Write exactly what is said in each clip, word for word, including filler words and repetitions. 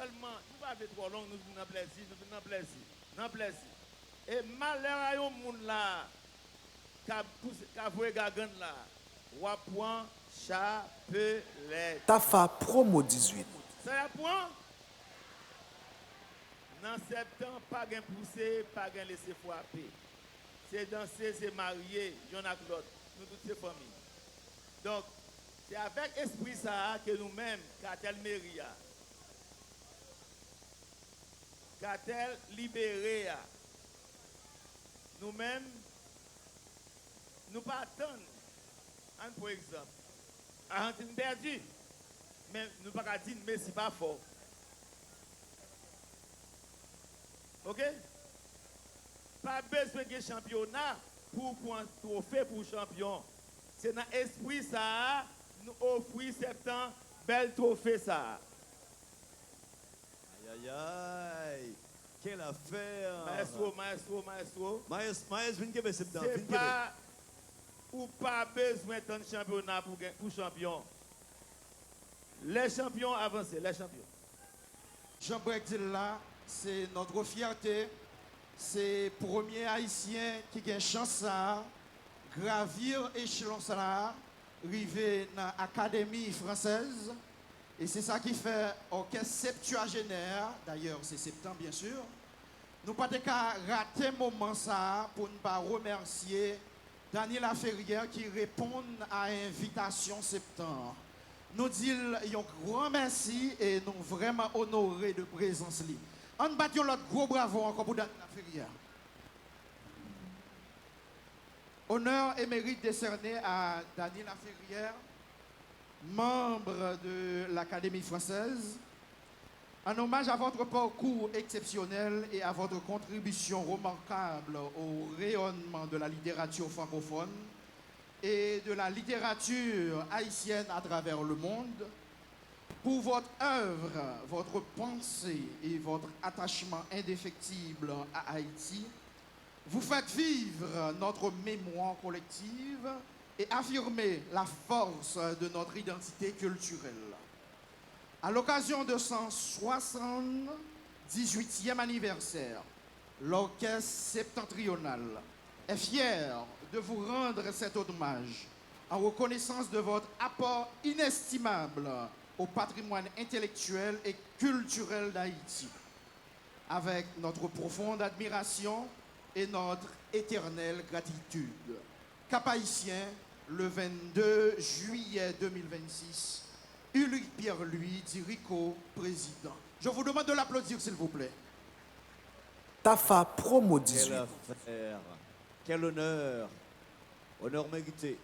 Sèlman, nou pa vle twò long, nou vin nan plèzi, nou vin nan plèzi, nan plèzi. E malè a yon moun la, k ap pouse, k ap voye gagann la, w ap pran chapelèt. Tafa Promo dizuit. Sa y ap pran? Nan Septan, pa gen pouse, pa gen lese frape. Se danse, se marye, yonn ak lòt. Nou tout se fanmi. Donk, se avèk espri sa a ke nou menm, Katèl Meri a, Katèl Libere a, nou menm, nou pa tann, ann pran egzanp, Ajantin pèdi, men nou pa ka di n Mesi pa fò. Oke? Pa bezwen gen chanpyona pou w pran twofe pou w chanpyon. Se nan espri sa a, nou ofri Septan bèl twofe sa a. Aïe, aïe, aïe. Quelle affaire! Maestro, maestro, maestro. Maes, Maes, vin kenbe Septan, vin kenbe. Se pa, ou pa bezwen tann chanpyona pou gen, pou chanpyon. Lè chanpyon avanse, lè chanpyon. Jean Brec di l la, c'est notre fierté. Se premye Ayisyen ki gen chans sa a, gravir echelon sa a, rive nan Académie Française. E se sa ki fè òkès Septuagénaire, dayè se Septan, byen si, nou pa te ka rate moman sa a pou n pa remèsye Dany Laferrière ki reponn a envitasyon Septan an. Nou di l yon gran mèsi e nou vrèman onore de prezans li. Ann bat yon lòt gwo bravo ankò pou Dany Laferrière. Honneur et mérite décernés à Dany Laferrière, membre de l'Académie française, en hommage à votre parcours exceptionnel et à votre contribution remarquable au rayonnement de la littérature francophone et de la littérature haïtienne à travers le monde, pour votre œuvre, votre pensée et votre attachement indéfectible à Haïti, vous faites vivre notre mémoire collective et affirmer la force de notre identité culturelle. À l'occasion de son soixante-dix-huitième anniversaire, l'Orchestre Septentrional est fier de vous rendre cet hommage en reconnaissance de votre apport inestimable au patrimoine intellectuel et culturel d'Haïti. Avec notre profonde admiration et notre éternelle gratitude. Cap-Haïtien, le vingt-deux juillet deux mille vingt-six, Ulric Pierre-Louis Dirico, président. Je vous demande de l'applaudir, s'il vous plaît. Tafa Promo dizuit. Quelle affaire, quel honneur, honneur mérité.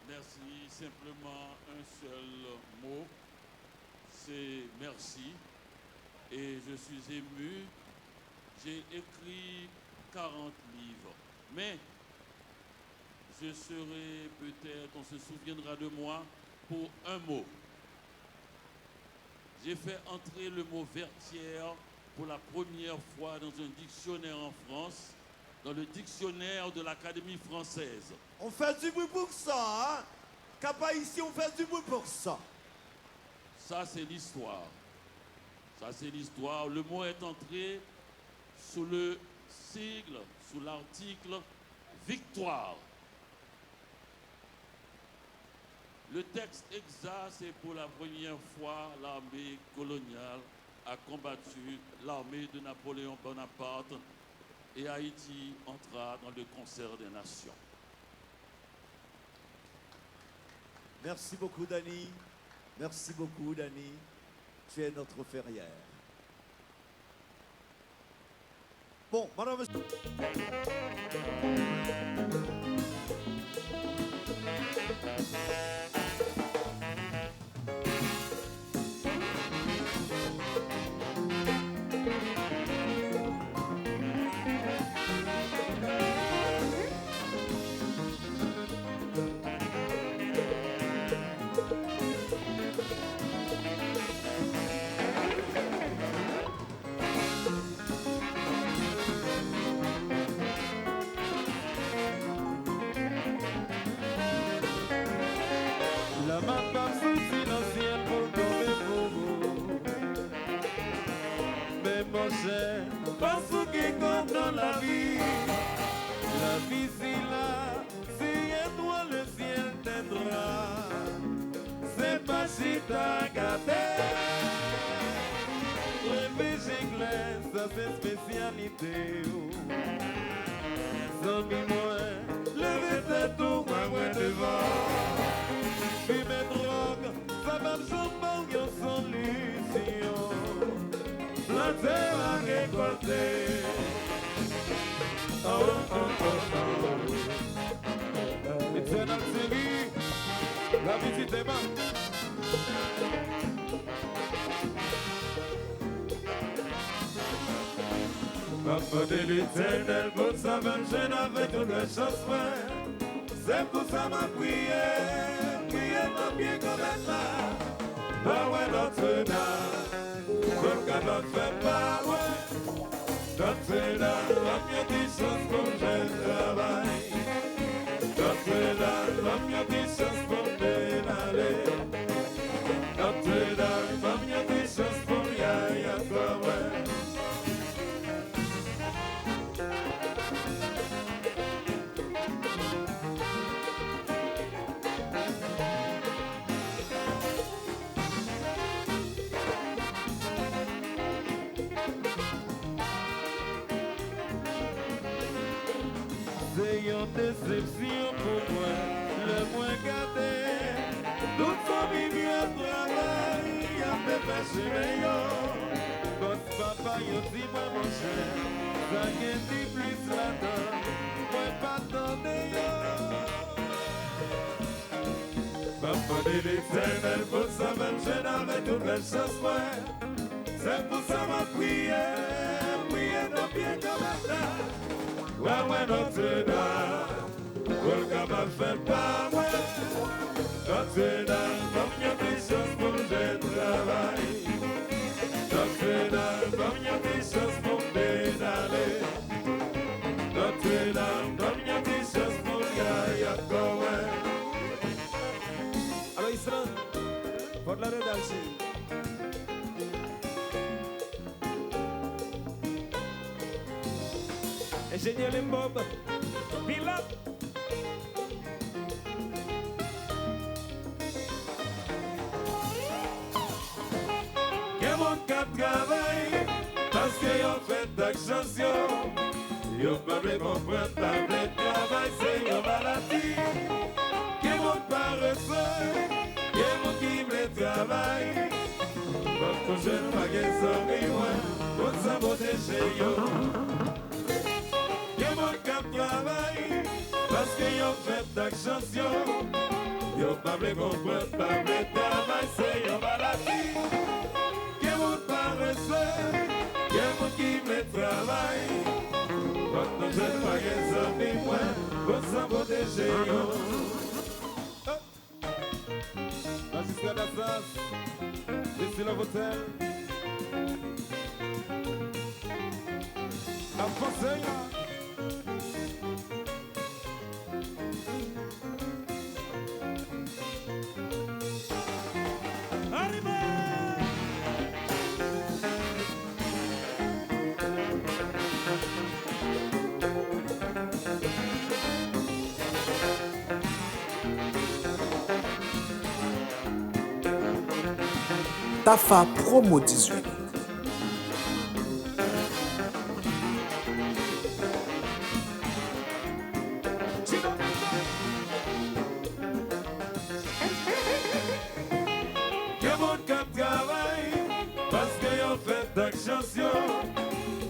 Merci, simplement un seul mot, c'est merci. Et je suis ému. J'ai écrit quarante livres, mais je serai peut-être, on se souviendra de moi pour un mot. J'ai fait entrer le mot vertière pour la première fois dans un dictionnaire en France, dans le dictionnaire de l'Académie française. On fait du bruit pour ça, hein? Cap-Haïtien, on fait du bruit pour ça. Ça, c'est l'histoire. Ça, c'est l'histoire. Le mot est entré sous le sigle, sous l'article victoire. Le texte exact, c'est pour la première fois, l'armée coloniale a combattu l'armée de Napoléon Bonaparte et Haïti entra dans le concert des nations. Merci beaucoup, Dany. Merci beaucoup, Dany. Tu es notre Ferrière. Bon, madame, monsieur. M ap mande Letènèl pou l sove m jwenn avèk tout lè chans mwen. Se pou sa m ap priye, priye nan pye granmèt la. Mwen wè Nòtredam, pou l kapab fè pa mwen. Nòtredam, ban m yon ti chans pou m jwenn travay. Nòtredam, ban m yon ti chans pou m vin ale. Nòtredam, ban m yon ti chans pou m y al ankò mwen. Se yon desepsyon pou mwen lè mwen gade tout fanmi m yo travay, y ap fè chimen yo. Bòs papa yo di mwen, monchè, sa gen pi plis ladan, mwen pa tande yo. M ap mande Letènèl pou l sove m jwenn avèk tout lè chans mwen. Se pou sa m ap priye, priye nan pye granmèt la. Mwen wè Nòtredam, pou l kapab fè pa mwen. Nòtredam, ban m yon ti chans pou m jwenn travay. Nòtredam, ban m yon ti chans pou m vin ale. Nòtredam, ban m yon ti chans pou m gaye ankò mwen. Alo, Islan, fòt la de dal cheri. Enjenyè Limbob, pilòt. Gen moun k ap travay paske yo fèt ak chans yo. Yo pa vle konprann, pa vle travay se yon maladi. Gen moun parese, gen moun ki vle travay. Fòk nou jwenn, pa gen zanmi mwen, moun sa pwoteje yo. Gen moun k ap travay paske yo fèt ak chans yo. Yo pa vle konprann, pa vle travay, se yon maladi. Gen moun parese, gen moun ki vle travay. Fòk nou jwenn, pa gen zanmi mwen, moun sa pwoteje yo. Majistra Dasas, Desi Love Hotel. N ap panse a. Anime! Tafa Promo dizuit. Gen moun k ap travay paske yo fèt ak chans yo.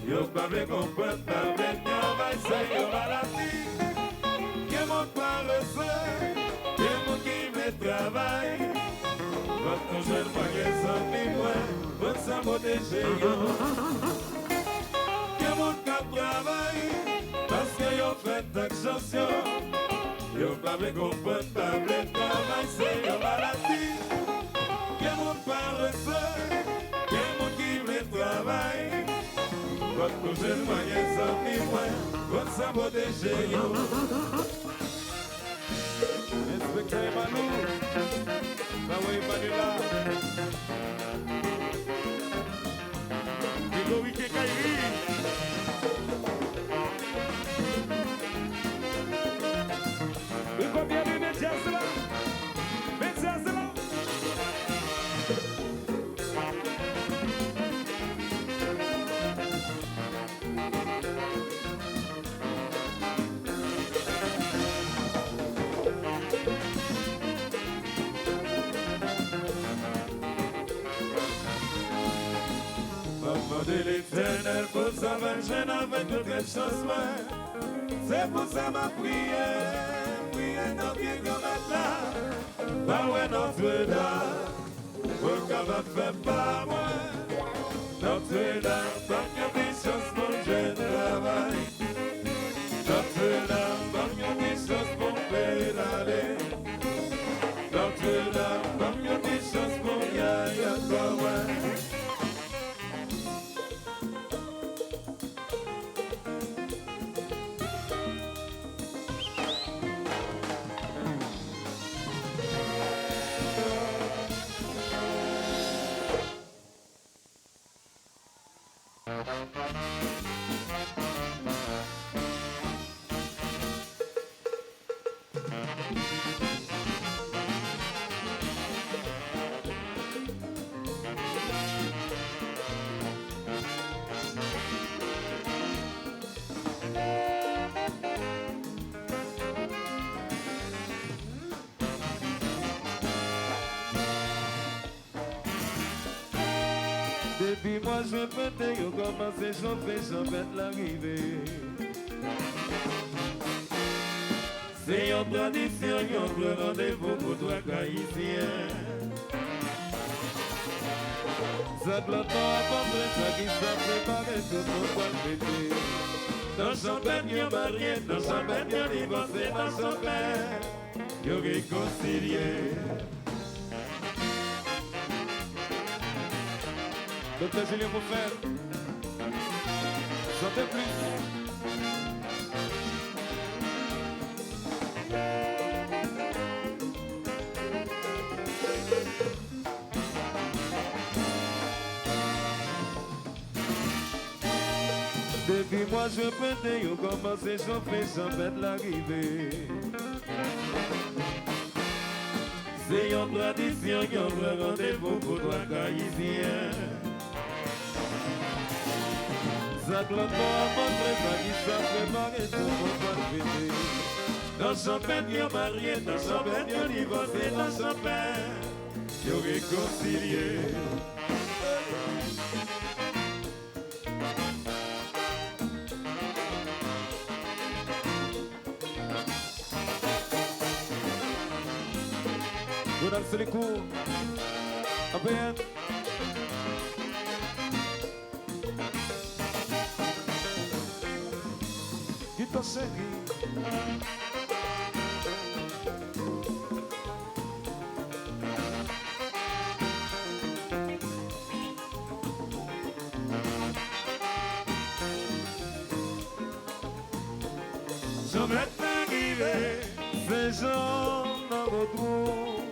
Yo pa vle konprann, pa vle travay, se yon maladi. Gen moun parese, gen moun ki vle travay. Fòk nou jwenn, pa gen zanmi mwen, moun sa pwoteje yo. Gen moun k ap travay paske yo fèt ak chans yo. Yo pa vle konprann, pa vle travay, se yon maladi. Gen moun parese, gen moun ki vle travay. Fòk nou jwenn mwayen, zanmi mwen, fòk sa pwoteje yo. Enspektè Emmanuel, travay Emmanuel la. Gregory Kekayri. Li konbyen li met djaz la? Met djaz la. M ap mande Letènèl pou l sove m jwenn avèk tout rès chans mwen. Se pou sa m ap priye, priye Nan pye Granmèt la, pa wè Nòtredam, mwen kapab fè pa mwen. Nòtredam, ban m yon ti chans pou m jwenn travay. Nòtredam, ban m yon ti chans pou m pedale. Nòtredam, ban m yon ti chans pou m gaye ankò mwen. Depi mwa jen pete yo kòmanse chofe chanpèt la rive. Se yon tradisyon, yon vrè randevou pou twak ayisyen. Zak lòt bò a kontre sa ki sa prepare tout moun pral fete. Nan chanpèt yo marye, nan chanpèt yo divòse, nan chanpèt yo rekonsilye. Doktè Julien Faufin, Santé Plus. Depi mwa jen pete yo kòmanse chofe chanpèt la rive. Se yon tradisyon, yon vrè randevou pou twak ayisyen. Zak lòt bò a montre sa ki sa prepare tout moun pral fete. Nan chanpèt yo marye, nan chanpèt yo divòse, nan chanpèt yo rekonsilye. Ronald Selikou, A P N. Gita cheri. Chanpèt la rive. Sen Jan nan Wotwou.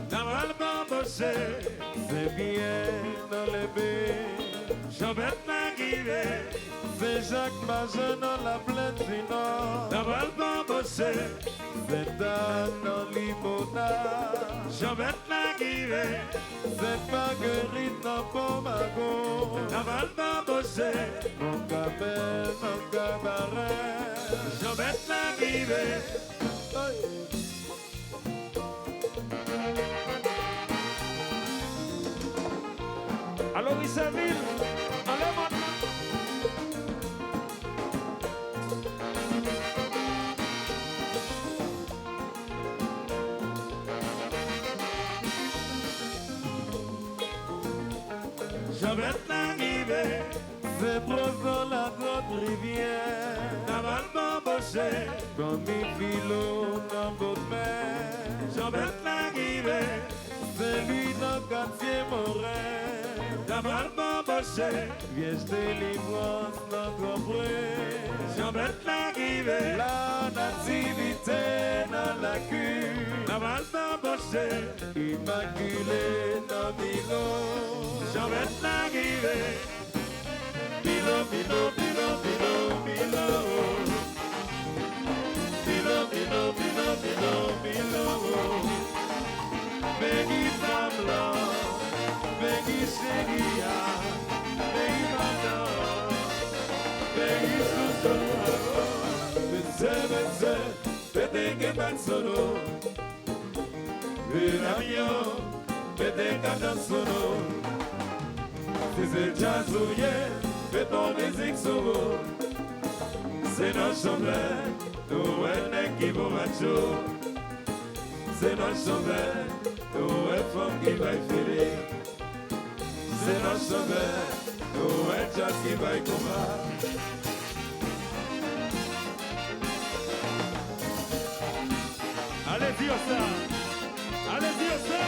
N ap al banboche. Sen Pyè nan Lenbe. Chanpèt la rive. Sen Jak Majan nan Laplèn di Nò. N ap al banboche. Sentàn nan Limonad. Chanpèt la rive. Sent Magerit nan Pòmagon. N ap al banboche. Mòn Kamèl nan Kabarè. Chanpèt la rive. Hey! Alo, Richeville, anlè mòn nan. Chanpèt la rive. Sen Twozo, Lagwòt, Rivyè. N ap al banboche. Fanmi Filo nan Bòdmè. Chanpèt la rive. Sen Lwi nan katye Moren. N ap al banboche. Vyèj Delivrans nan Granpré. Chanpèt la rive. La Nativite nan Laku. N ap al banboche. Imakile nan Milo. Chanpèt la rive. Milo, Milo, Milo, Milo, Milo. Milo, Milo, Milo, Milo, Milo. Peyi fanm lan, peyi cheri a, peyi madanm, peyi chouchou. Mesye, mesye, pete gen bèl solo. Medam yo, mete kadans sou nou. Si se djaz ou ye, met on mizik sou ou. Se nan chanpèt nou wè nèg ki bon match yo. Se nan chanbèl ou wè fanm ki bay feeling. Se nan chanbèl ou wè djaz ki bay konba. Ale di yo sa. Ale di yo sa.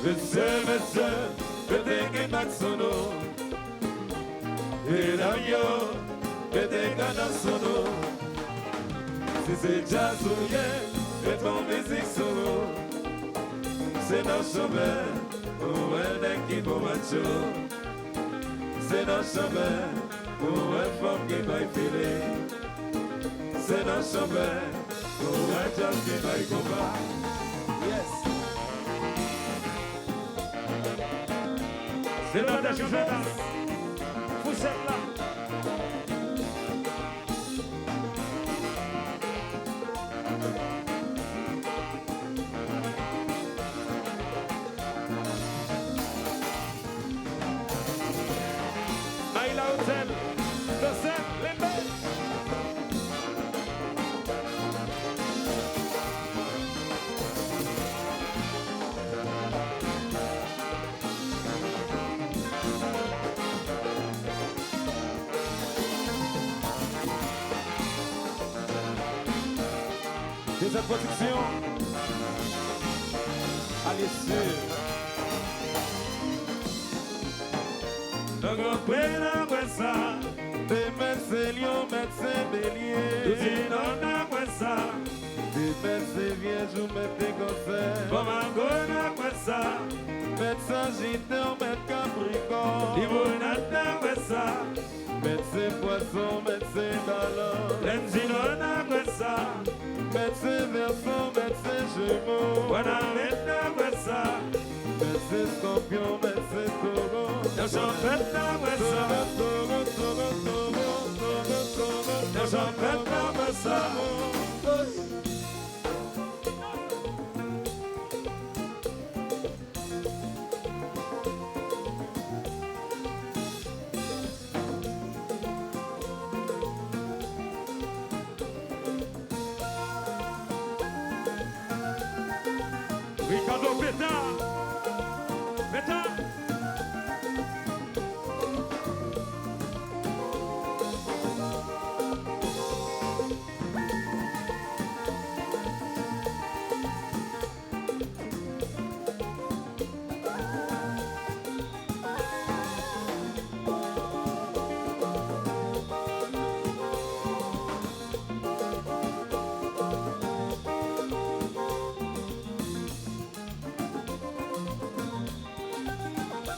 Mesye, mesye, mete gen bak sou nou. Medam yo, mete kadans sou nou. Si se djaz ou ye, met yon mizik sou nou. Se nan chanbèl ou wè nèg ki bon matcho. Se nan chanbèl ou wè fanm ki bay feeling. Se nan chanbèl ou wè djaz ki bay konba. Yes. Se nan dèchifèt la. Fouchèt la. Maïla Hotel, Joseph Lembe. Dezèt Pwodiksyon. Alye si. Nan Gran Prix la, wè sa. Demen se Lyon, mèt se Bélier. Toutinò, n ap wè sa. Demen se Vyèj ou mèt te Kansè. Bamako, n ap wè sa. Mèt Sajitè, mèt Kaprikòn. Libonat, n ap wè sa. Mèt se Pwason, mèt se Balan. Lènjinò, n ap wè sa. Mèt se Vèso, mèt se Jemo. Wanament, n ap wè sa. Mèt se Skòpyon, mèt se Towo. Nan chanpèt, n ap wè sa. Towo, Towo, Towo, Towo, Towo, Towo. Nan chanpèt, n ap wè sa. Ricardo Peta. Peta.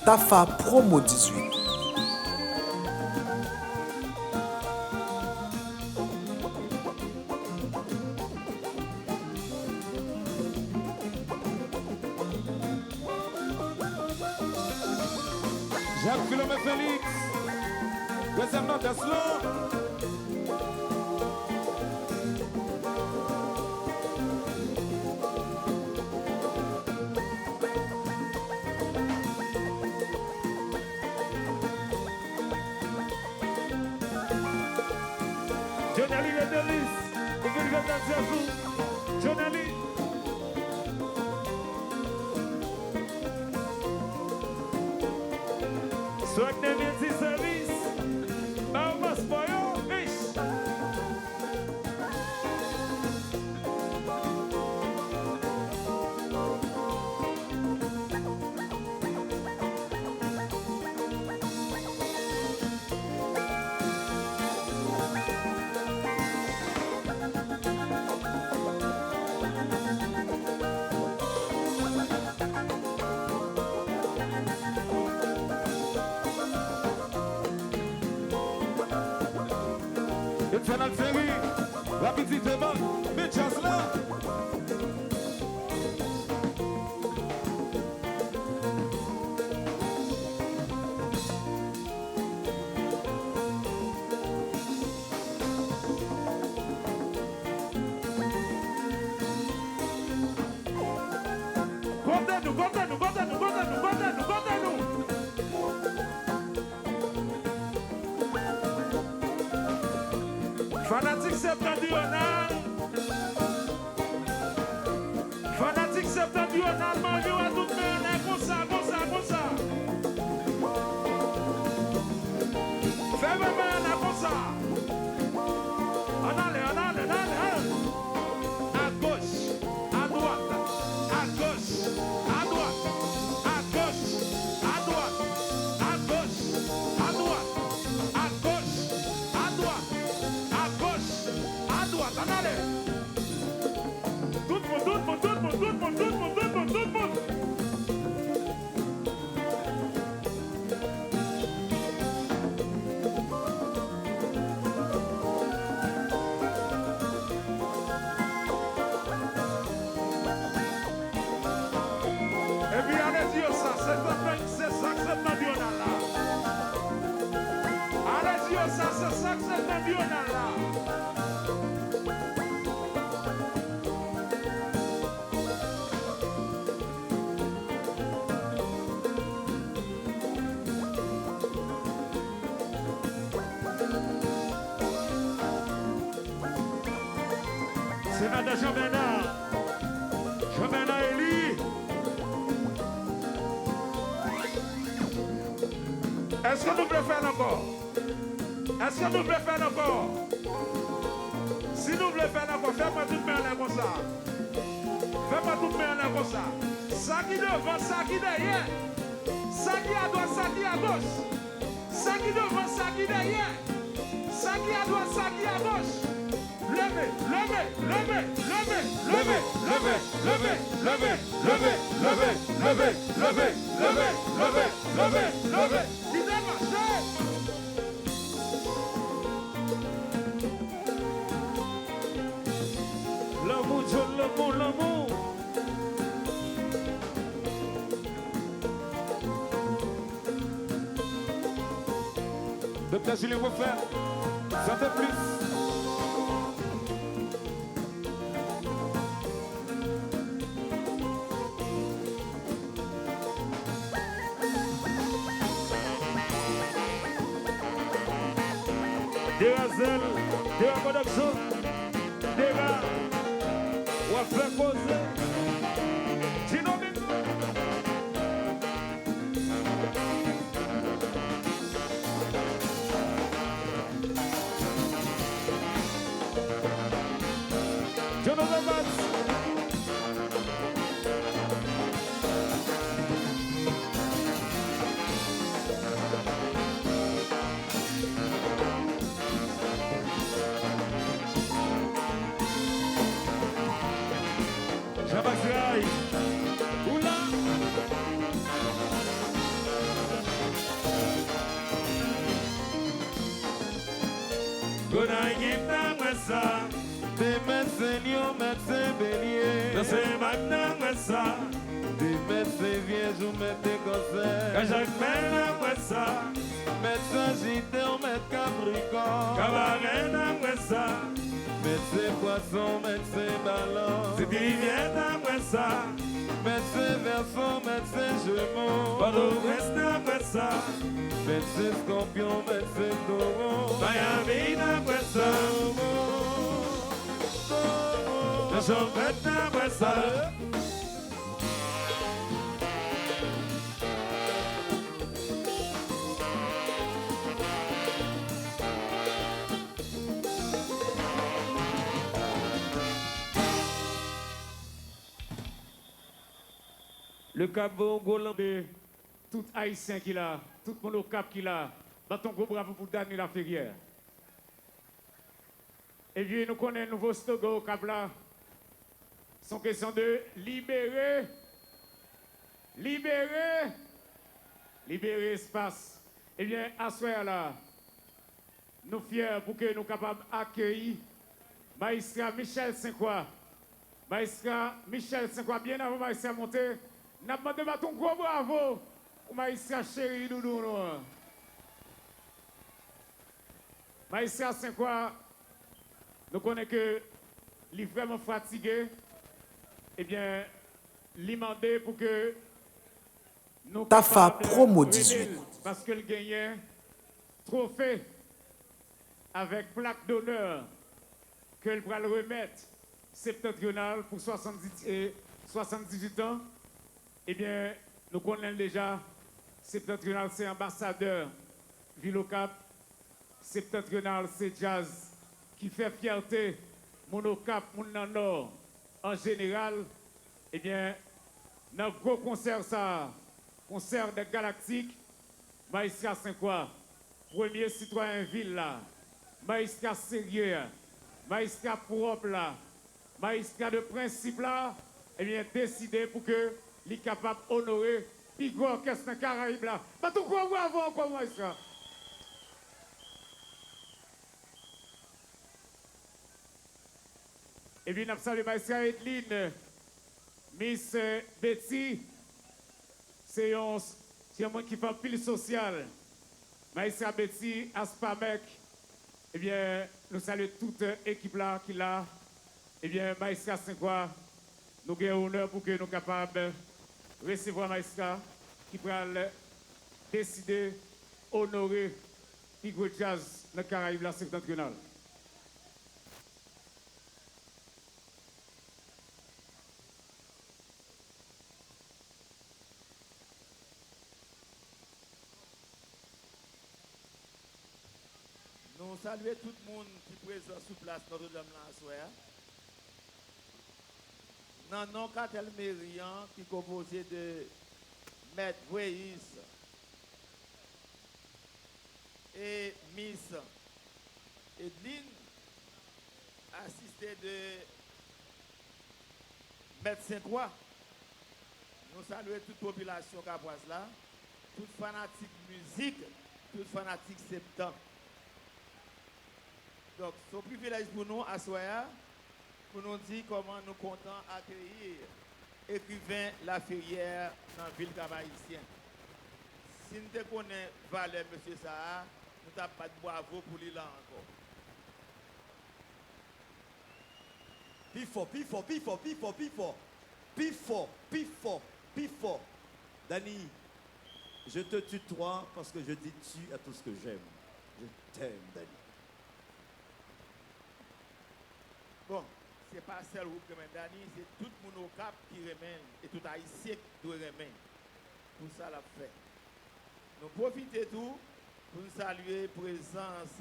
Tafa Promo dizuit. Jacques Philomène Félix, dezyèm nan tès lan. Jonely Ledelis, ou vin fè tèt sèz ou. Jonely. Swag de Multi Service, ba yo paspò yo, ich. Etènèl Seri, rapidite ban, men djaz la. Kote nou, kote nou, kote nou, kote nou, kote nou, kote Fanatik Septentrional. Fanatik Septentrional, m anvi wè tout men anlè konsa, konsa, konsa. Fè men anlè konsa. Ann ale, ann ale, ann ale, ann ale. Agoch, adwat, agoch, adwat, agoch, adwat, agoch, adwat, agoch, adwat, agoch, adwat. Ann ale. Tout moun, tout moun, tout moun, tout moun, tout moun, tout moun, tout moun. Epi ale di yo sa, se sa k se sa k Septentrional la. Ale di yo sa, se sa k se Septentrional la. Senatè Jean Bernard, Jean Bernard Elie. Èske nou vle fè l ankò? Èske nou vle fè l ankò? Si nou vle fè l ankò, fè mwen tout men anlè konsa. Fè mwen tout men anlè konsa. Sa ki devan, sa ki dèyè. Sa ki adwat, sa ki agoch. Sa ki devan, sa ki dèyè. Sa ki adwat, sa ki agoch. Leve, leve, leve, leve, leve, leve, leve, leve, leve, leve, leve, leve, leve, leve, leve, leve, leve. Kite mache. Lanmou, John, lanmou, lanmou. Doktè Julien Beaufort, Santé Plus. Derazèl, Dera Production, Dera, w ap fè koze. Tino Bingo. Jonathan Bats. Jean-Max Ray. Ou la? Gonayiv nan mwen sa. Demen se lyon, mèt se belye. Nan Senmak nan mwen sa. Demen se vyèj ou mèt te kansè. Kajakmè nan mwen sa. Mèt sajitè ou mèt kaprikòn. Kabarè nan mwen sa. Mèt se pwason, mèt se balans. Sitilivyè nan mwen sa. Mèt se vèso, mèt se jemo. Pòtoprens nan mwen sa. Mèt se skòpyon, mèt se towo. Miami nan mwen sa. Nan chonfèt nan mwen sa. Le Cap voye yon gwo lanmè. Tout Ayisyen ki la, tout moun Okap ki la, bat yon gwo bravo pou Dany Laferrière. Epi nou konnen nouvo slogan Okap la, se yon kesyon de libere, libere, libere espas. Ebyen, aswè a la, nou fyè pou ke nou kapab akeyi Majistra Michel Saint-Croix. Majistra Michel Saint-Croix, byen avan Majistra monte, n ap mande bat yon gwo bravo pou Majistra cheri doudou nou an. Majistra Saint-Croix, nou konnen ke li vrèman fatige, ebyen, li mande pou ke nou Tafa kapab Promo rele l, dizuit. Paske l genyen twofe avèk plak donè ke l pral remèt Septentrional pou swasanndis, e, swasanndizuit an. Ebyen, nou konnen l deja, Septentrional se anbasadè vil Okap. Septentrional se djaz ki fè fyète moun Okap, moun nan Nò an jeneral. Ebyen, nan gwo konsè sa a, konsè de galaktik, Majistra Senkwa, premye sitwayen vil la, majistra serye a, majistra pwòp la, majistra de prensip la, ebyen, deside pou ke li kapab onore pi gwo òkès nan Karayib la. Bat yon gwo bravo ankò, majistra. Epi n ap salye majistra Edline, Miss Betty, se yon, se yon moun ki fè anpil sosyal. Majistra Betty Aspamec, ebyen, nou salye tout ekip la ki la. Ebyen, majistra Senkwa, nou gen onè pou ke nou kapab resevwa majistra ki pral deside onore pi gwo djaz nan Karayib la, Septentrional. Nou salye tout moun ki prezan sou plas Nòtredam nan aswè a. Nan non katèl meri an ki konpoze de Mèt Vweyis e Mis Edline, asiste de Mèt Senkwa, nou salye tout popilasyon Kapwaz la, tout fanatik mizik, tout fanatik Septan. Donk, se yon privilèj pou nou aswè a, pou nou di kòman nou kontan akeyi ekriven Laferyè nan vil Kap Ayisyen. Si n te konnen valè mesye sa a, nou t ap bat bwavo pou li la ankò. Pi fò, pi fò, pi fò, pi fò, pi fò. Pi fò, pi fò, pi fò. Dany, je te tutoie parce que je dis tu à tout ce que j'aime. Je t'aime, Dany. Bon, se pa sèl ou k renmen Dany, se tout moun Okap ki renmen l, e tout Ayisyen ki dwe renmen l pou sa l ap fè. Nou pwofite tou pou n salye prezans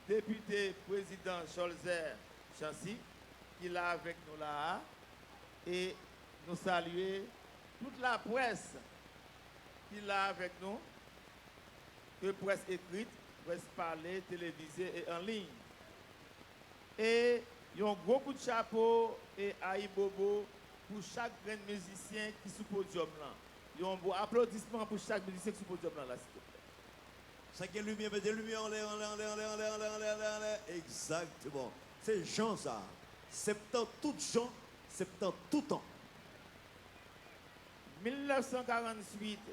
Depite Prezidan Cholzer Chancy, ki la avèk nou la a, e nou salye tout laprès ki la avèk nou, ke près ekrit, près pale, televize e an liy. E yon gwo kout chapo e ayibobo pou chak grenn mizisyen ki sou podyòm lan. Yon bon aplodisman pou chak mizisyen ki sou podyòm lan la, silvouplè. Sa gen limyè, mete limyè anlè, anlè, anlè. Egzakteman. Se jan sa. Septan tout jan, Septan toutan. Mil nèf san karanntuit,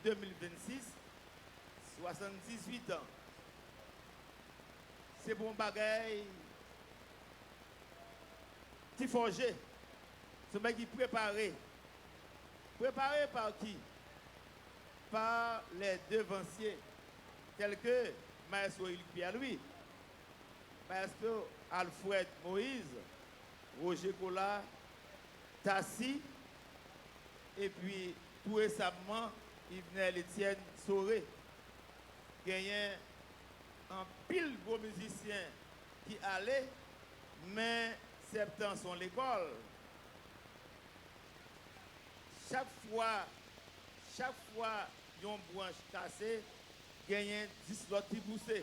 de mil vennsis, swasanndizuit an. Se pou yon bagay ki fòje, se yon bagay ki prepare. Prepare pa ki? Pa lè devansye, tèlke Maestro Ilic Pierre Louis, Maestro Alfred Moïse, Roger Colas, Tassy, epi tou resamman, Yvenel Etienne Soré. Genyen anpil gwo mizisyen ki ale, men Septan se yon lekòl. Chak fwa, chak fwa yon branch kase, genyen dis lòt ki pouse.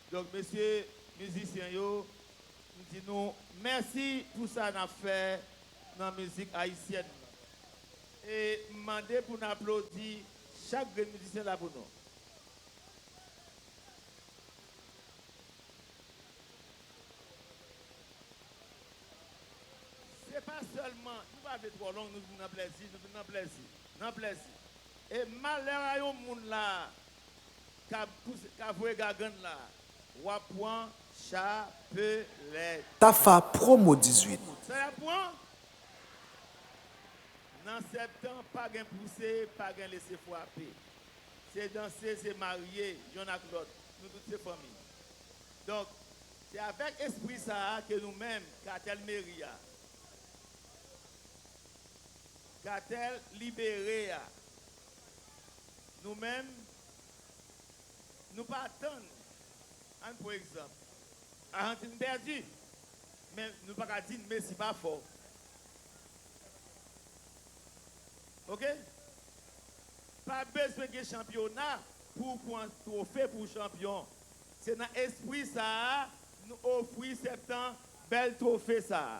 Donk, mesye mizisyen yo, m di nou mèsi pou sa n ap fè nan mizik ayisyèn nan. E m mande pou n aplodi chak grenn mizisyen la pou nou. Se pa sèlman, nou pa vle twò long, nou vin nan plèzi, nou vin nan plèzi, nan plèzi. E malè a yon moun la ka pouse, ka voye gagann la, w ap pran chapelèt. Tafa Promo dizuit. Sa y ap pran? Nan Septan, pa gen pouse, pa gen lese frape. Se danse, se marye, yonn ak lòt. Nou tout se fanmi. Donk, Se avèk espri sa a ke nou menm, Katèl Meri a, Katèl Libere a, nou menm, nou pa tann, ann pran egzanp, Ajantin pèdi, men nou pa ka di n mesi pa fò. Oke? Pa bezwen gen chanpyona pou w pran twofe pou w chanpyon. Se nan espri sa a nou ofri Septan bèl twofe sa a.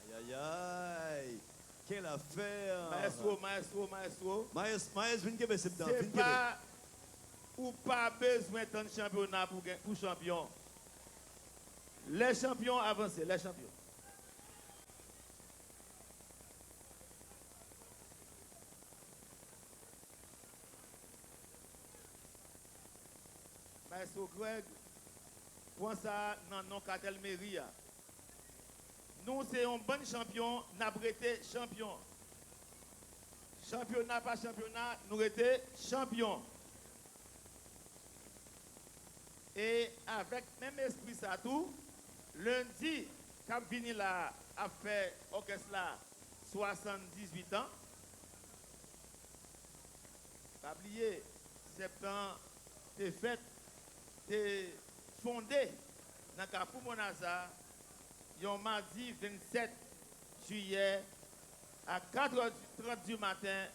Ayayay! Quelle affaire! Maestro, maestro, maestro. Maes, Maes, vin kenbe Septan, Se vin kenbe. Pa, ou pa bezwen tann chanpyona pou, gen- pou chanpyon. Lè chanpyon avanse, lè chanpyon. Maestro Greg, pran sa nan non Katèl Meri a. Nou se yon bann chanpyon, n ap rete chanpyon. Chanpyona pa chanpyona, nou rete chanpyon. E avèk menm espri sa tou, lendi k ap vini la a ap fè òkès la swasanndizuit an. Pa bliye, Septan te fèt, te fonde nan Kafou Monaza, yon madi vennsèt jiyè a katrè trant di maten,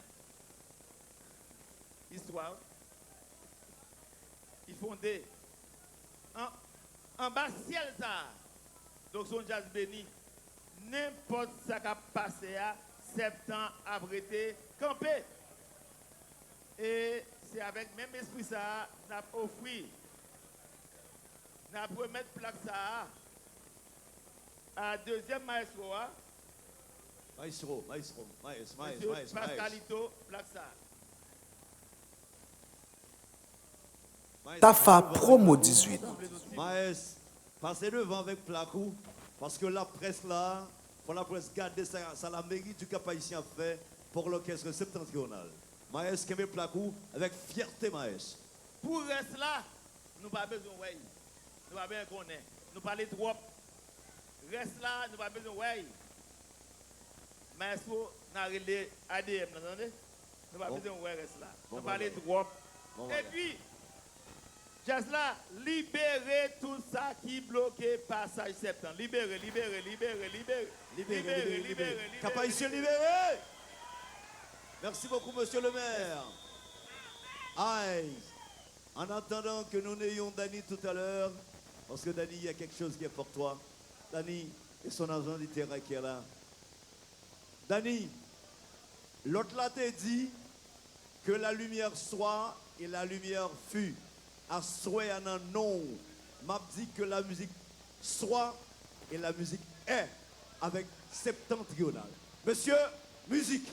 istwa, li fonde an, anba syèl sa a. Donk, se yon djaz beni. Nenpòt sa k ap pase a, Septan ap rete kanpe. E se avèk menm espri sa a n ap ofri, n ap remèt plak sa a a dezyèm maestro a, Maestro, maestro, maes, maes, Mesye maes, maes. Pascalito, plak sa a. Maes, Tafa pase devan Promo avèk plak ou. dizuit. Maes, pase devan avèk plak ou, paske laprès la, fò laprès gade sa, sa la mairie du Cap-Haïtien ap fè pou lòkès septantriyonal. Maes, kenbe plak ou avèk fyète, Maes. Pou rès la, nou pa bezwen wè l. Nou pa bezwen konnen. Nou pale twòp. Rès la, nou pa bezwen wè l. Maestro, n a rele A D M nan, tande? Nou pa Bon. Bezwen wè rès la. Bon Nou pale bagay. Twòp. Bon bagay. Epi, djaz la, libere tout sa ki bloke pasaj Septan. Libere, libere, libere, libere. Libéré, libéré, libéré. Cap-Haïtien libéré. Merci beaucoup, monsieur le maire. Aïe. En attendant que nous n'ayons Dany tout à l'heure, parce que Dany, il y a quelque chose qui est pour toi. Dany et son agent littéraire qui est là. Dany, lòt la te di, Que la lumière soit et la lumière fut. Aswè a nan non w, m ap di que la musique soit et la musique est avec Septentrional. Monsieur, musique.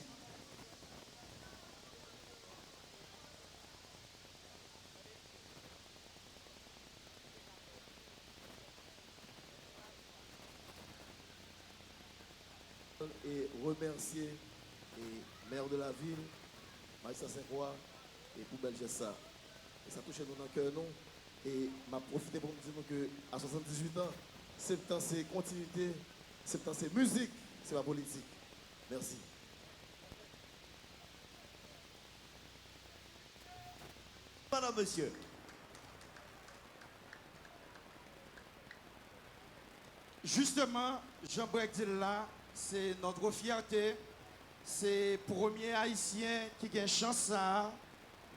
E remèsye e mè de la vil, majistra Senk Wa, e pou bèl jès sa. E sa touche nou nan kè nou. E m ap pwofite pou m di nou ke a swasanndizuit an, Septan se kontinite, Septan se mizik, se pa politik. Mèsi. Madame, monsieur. Jisteman, jan Brèk di l la, se notre fierté, se premye Ayisyen ki gen chans sa a,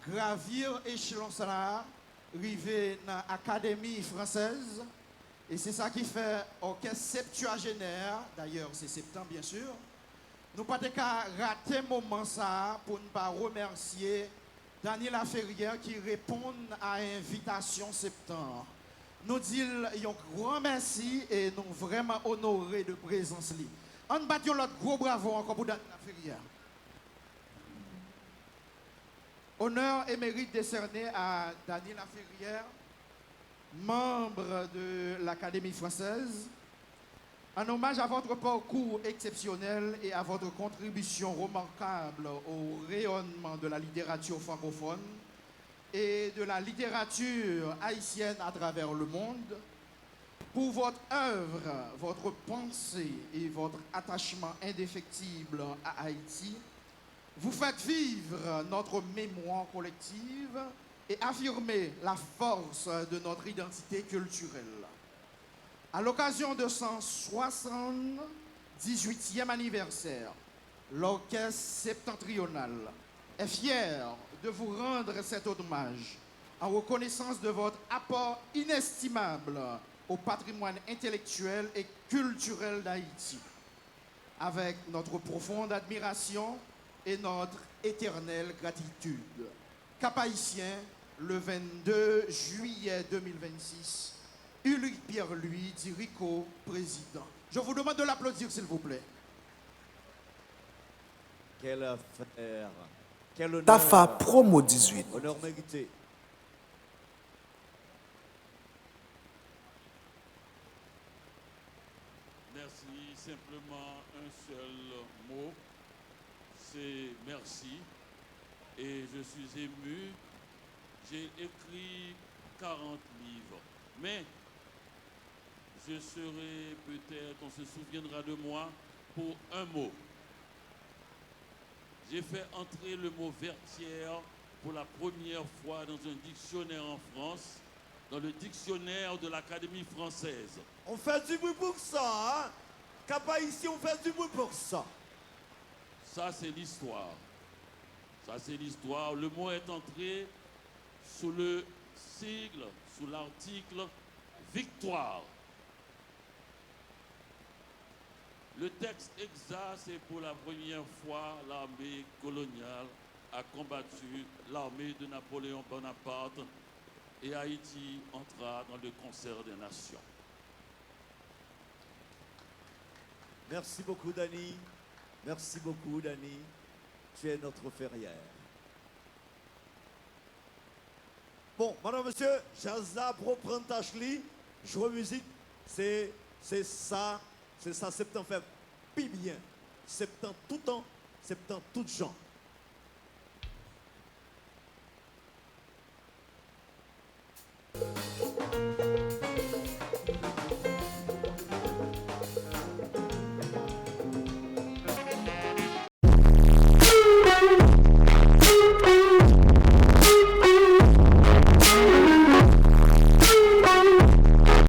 gravir echelon sa a, rive nan Académie Française, e se sa ki fè òkès Septuagénaire, dayè se Septan byen si, nou pa te ka rate moman sa a pou n pa remèsye Dany Laferrière ki reponn a envitasyon Septan an. Nou di l yon gran mèsi e nou vrèman onore de prezans li. Ann bat yon lòt gwo bravo ankò pou Dany Laferrière. Honneur et mérite décernés à Dany Laferrière, membre de l'Académie française, en hommage à votre parcours exceptionnel et à votre contribution remarquable au rayonnement de la littérature francophone et de la littérature haïtienne à travers le monde, pour votre œuvre, votre pensée et votre attachement indéfectible à Haïti. Vous faites vivre notre mémoire collective et affirmer la force de notre identité culturelle. À l'occasion de son soixante-dix-huitième anniversaire, l'Orchestre Septentrional est fier de vous rendre cet hommage en reconnaissance de votre apport inestimable au patrimoine intellectuel et culturel d'Haïti. Avec notre profonde admiration et notre éternelle gratitude. Cap-Haïtien, le vingt-deux juillet deux mille vingt-six, Ulrich Pierre-Louis Dirico, président. Je vous demande de l'applaudir, s'il vous plaît. Quel frère, quel Tafa honneur, Promo dix-huit. Honneur mérité. Merci. Simplement un seul mot, c'est merci. Et je suis ému. J'ai écrit quarante livres, mais je serai peut-être, on se souviendra de moi pour un mot. J'ai fait entrer le mot vertière pour la première fois dans un dictionnaire en France, dans le dictionnaire de l'Académie française. On fait du bruit pour ça, hein? Cap-Haïtien, on fait du bruit pour ça. Ça, c'est l'histoire. Ça, c'est l'histoire. Le mot est entré sous le sigle, sous l'article victoire. Le texte exact, c'est pour la première fois, l'armée coloniale a combattu l'armée de Napoléon Bonaparte et Haïti entra dans le concert des nations. Merci beaucoup, Dany. Merci beaucoup, Dany. Tu es notre ferrière. Bon, madan mesye, djaz la pran tach li, jwe mizik, se se sa, se sa Septan fè pi byen. Septan toutan, Septan tout jan.